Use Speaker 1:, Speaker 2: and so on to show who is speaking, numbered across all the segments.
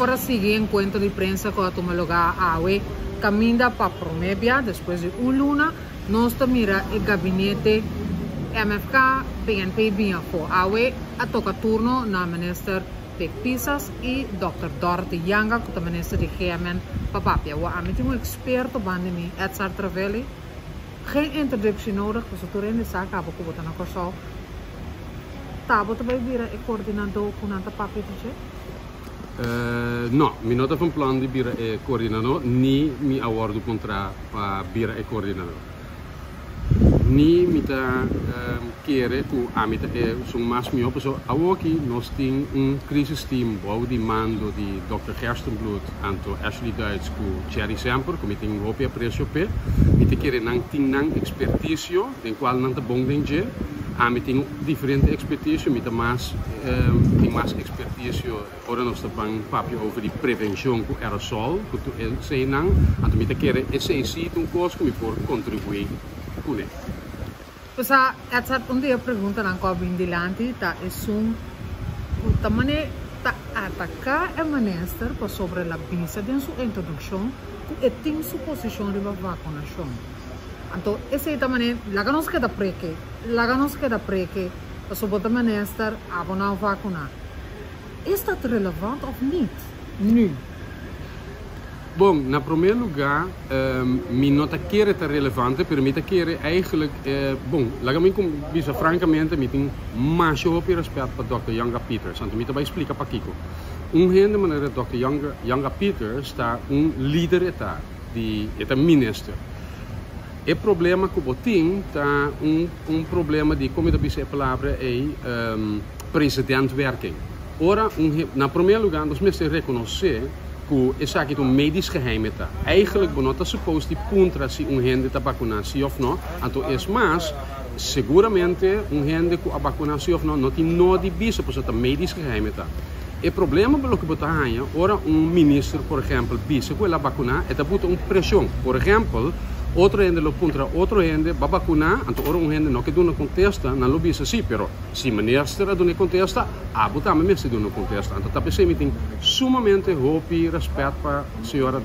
Speaker 1: por a sigui enkuentro di prensa ku a tuma lugá awe kaminda pa promé bia despues di un luna nos ta mira e gabinete MFK PNP bin afó. Awe a toka turno na minister Pik Pisas i dòkter Dorothy Janga ku ta minister di GMN pa papia. Awor ami tin un eksperto banda di mi, Edzard Travelli. Geen introductie nodig pasobra tur hende sa kaba ku bo ta na Kòrsou. Ta bo ta bai bira e koordinadó ku nan ta papia di dje?
Speaker 2: No, mi no ta van plan di bira e koordinadó ni mi a wòrdu kontrá pa bira e koordinadó. Ni mi ta kere ku ami ta esun mas mihó pasobra awoki nos tin un crisis team bou di mando di dòkter Gerstenbluth anto Ashley Duits ku Cherry Semper ku mi tin hopi apresio p'e. Mi ta kere nan tin nan ekspertisio den kual nan ta bon den dje. Ami tin diferente ekspertisio, mi ta mas tin mas ekspertisio ora nos ta ban papia over di prevenshon ku aerosol ku tur eseinan. Anto mi ta kere esei si ta un kos ku mi por kontribuí kuné.
Speaker 1: Pasa Edzard un di e preguntanan ku a bin dilanti ta esun ku ta mane ta ataká e minister pasobra el a bisa den su introdukshon ku e tin su posishon riba vakunashon. Anto esei ta mane laga nos keda preke, laga nos keda preke pasobra bo ta minister abo no a vakuná. Is dat relevant of niet nu?
Speaker 2: Bon, na promé lugá mi no ta kere ta relevante, pero mi ta kere eigenlijk, bon, laga mi bisa frankamente mi tin masha hopi rèspèt pa dòkter Janga Pieters, anto mi ta bai splika pakiko. Un hende manera dòkter Janga Pieters ta un lider e ta di, e ta minister. E problema ku bo tin ta un un problema di, kon mi ta bisa e palabra ei, precedentwerking. Ora un na promé lugá nos mester rekonosé ku esaki ta un medisch geheim e ta. Eigenlijk bo no ta supos di puntra si un hende ta bakuná si òf no, anto es mas, seguramente un hende ku a bakuná si òf no no tin nodi bisa pasobra ta medisch geheim e ta. E problema bo loke bo ta haña ora un minister por ehèmpel bisa ku el a bakuná e ta buta un preshon. Por ehèmpel otro hende lo puntra otro hende ba bakuná anto ora un hende no ke duna kontesta nan lo bisa si pero si minister a duna e kontesta abo tambe mester duna un kontesta. Anto ta p'esei mi tin sumamente hopi rèspèt pa señora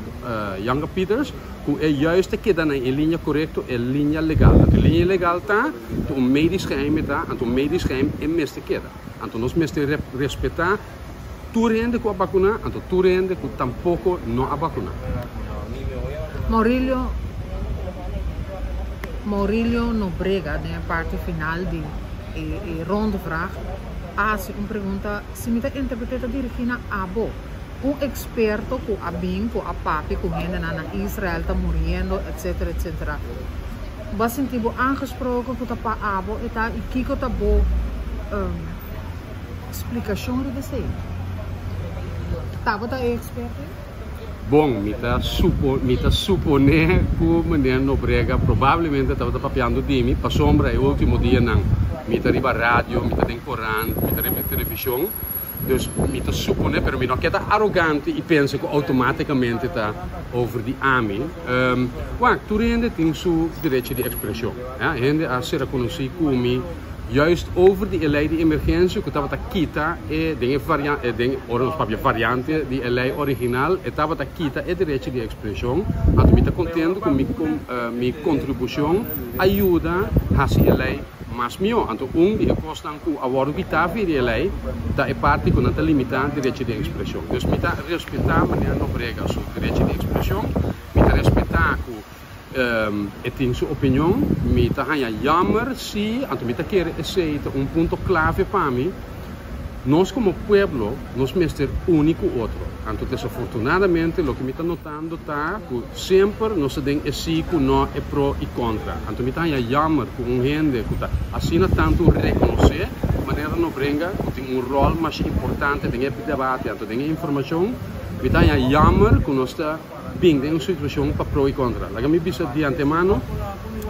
Speaker 2: Janga Pieters ku e juist ta keda na e liña korekto, e liña legal. Anto e liña legal ta ku un medisch geheim e ta, anto un medisch geheim e mester keda. Anto nos mester respetá tur hende ku a bakuná, anto tur hende ku tampoko no a bakuná.
Speaker 1: Maurilio Maurilio Nobrega den e parti final di e rondvraag a hasi un pregunta, si mi ta interpreté ta dirigí na abo, un eksperto ku a bin ku a papia ku hendenan na Israel ta muriendo etcetera etcetera. Bo a sinti bo aangesproken ku ta pa abo e ta i kiko ta bo splikashon riba esei? Tabata e eksperto ei?
Speaker 2: Bon, mi ta supo, mi ta suponé ku meneer Nobrega probablemente tabata papiando di mi, pasobra e ultimo dianan mi ta riba radio, mi ta den korant, mi ta riba televishon. Dus mi ta supone, pero mi no ke ta arogante i pensa ku outomátikamente ta over di ami. Wak, tur hende tin su derecho di ekspreshon. Hende a sera konosí ku mi juist over di e lei di emergensia ku tabata kita e den e varian den ora nos papia variante di e lei original e tabata kita e derecho di ekspreshon. Anto mi ta kontento ku mi mi kontribushon a yuda hasi e lei mas mihó. Anto un di e kosnan ku a wòrdu kitá via di e lei ta e parti ku nan ta limitá derecho di ekspreshon. Dus mi ta respetá Meneer Nobrega su derecho di ekspreshon, mi ta respetá ku e tin su opinion, mi ta haña jammer si, anto mi ta kere esei ta un punto klave pa mi, nos komo pueblo nos mester uni ku otro. Anto desafortunadamente loke mi ta notando ta ku semper nos ta den e si ku no, e pro i kontra. Anto mi ta haña jammer ku un hende ku ta asina tantu rekonosé manera Nobrenga ku tin un ròl masha importante den e debate anto den e informashon, mi ta haña jammer ku nos ta bin den un situashon pa pro i kontra. Laga mi bisa di antemano,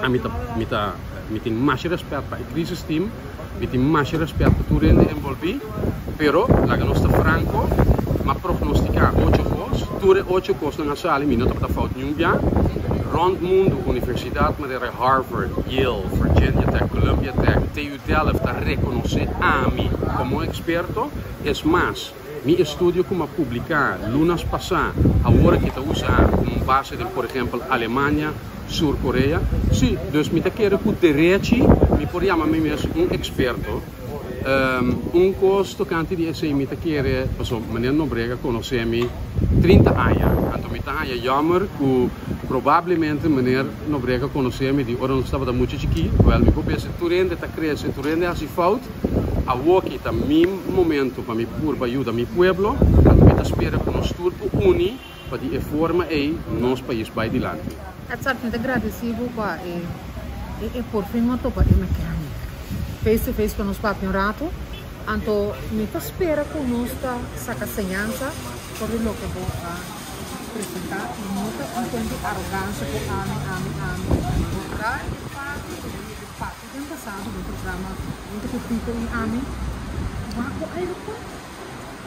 Speaker 2: ami ta mi ta mi tin masha rèspèt pa e crisis team, Mi tin masha rèspèt pa tur hende envolví, pero laga nos ta franko, m'a prognostiká ocho kos, tur e ocho kosnan a sali, mi no tabata fout niun bia. Rònt mundu, universidat manera Harvard, Yale, Virginia Tech, Columbia Tech, TU Delft ta rekonosé ami komo un eksperto. Es mas, Mi estudio ku mi a publiká lunas pasá awor aki ta usá komo un base den por ehèmpel Alemania, Sur Korea. Sí, dus mi ta kere ku derechi mi por yama mi mes un eksperto. Un kos tokante di esei mi ta kere, pasobra meneer Nobrega konosé mi 30 aña, anto mi ta haña jammer ku probablemente meneer Nobrega konosé mi di ora nos tabata mucha chikí. Wèl, mi por bisa tur hende ta krese, tur hende hasi fout. Awoki ta mi momento pa mi purba yuda mi pueblo, anto mi ta spera ku nos tur por uni pa di e forma ei nos pais bai dilanti.
Speaker 1: Edzard, mi ta gradeci bo pa e e por fin a topa e mechanic face to face pa nos papia un rato. Anto mi ta spera cu nos ta saca señansa for di loke bo a presenta y no ta un cuenta di arogancia cu ami, ami, ami. Bo ta e parti cu bo mester papia den pasado den programa hunto cu Tito y ami. Wak bo aeropuerto.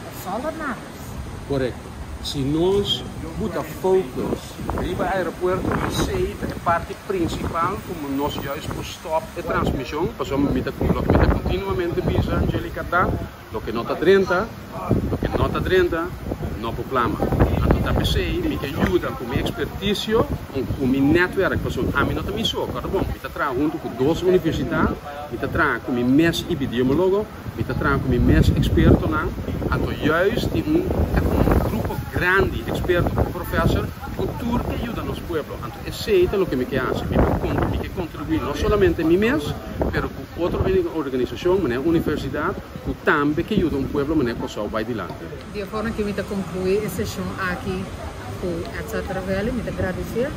Speaker 1: That's all that matters.
Speaker 2: Korekto. Si nos buta focus riba aeropuerto esei ta e parti principal ku nos juist por stop e transmision pasobra mi ta loke mi ta continuamente bisa Angelica ta loke no ta drenta loke no ta drenta no por plama. Anto ta p'esei mi ke yuda ku mi experticio ku mi netwerk pasobra ami no ta mi so kòrda bon mi ta traha hunto ku dos universidad mi ta traha ku mi mes epidemiologo. Mi ta traha ku mi mes ekspertonan, anto juist tin un grupo grandi eksperto ku professor ku tur ke yuda nos pueblo. Anto esei ta loke mi ke hasi, mi mi ke kontribuí no solamente mi mes, pero ku otro organisashon manera universidat ku tambe ke yuda un pueblo manera Kòrsou bai dilanti.
Speaker 1: Di e forma ki mi ta konkluí e seshon aki ku Edzard Ravelli, mi ta gradisé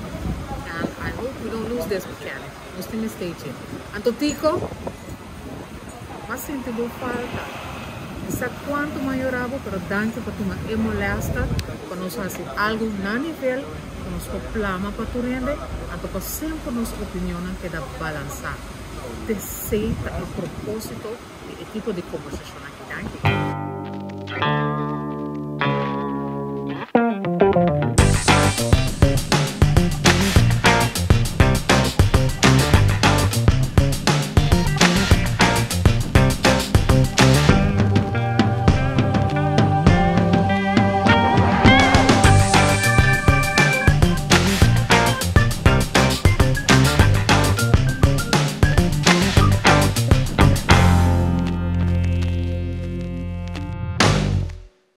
Speaker 1: and I hope we don't lose this mechanic. Nos tin mester dje. Anto Tico. M'a sinti bo falta. Mi sa cuanto m'a yora bo, pero danki pa tuma e molesta pa nos haci algo na nivel cu nos por plama pa tur hende, anto pa semper nos opinionnan keda balansa. T'esey ta e proposito di e tipo di conversacion aki. Danki.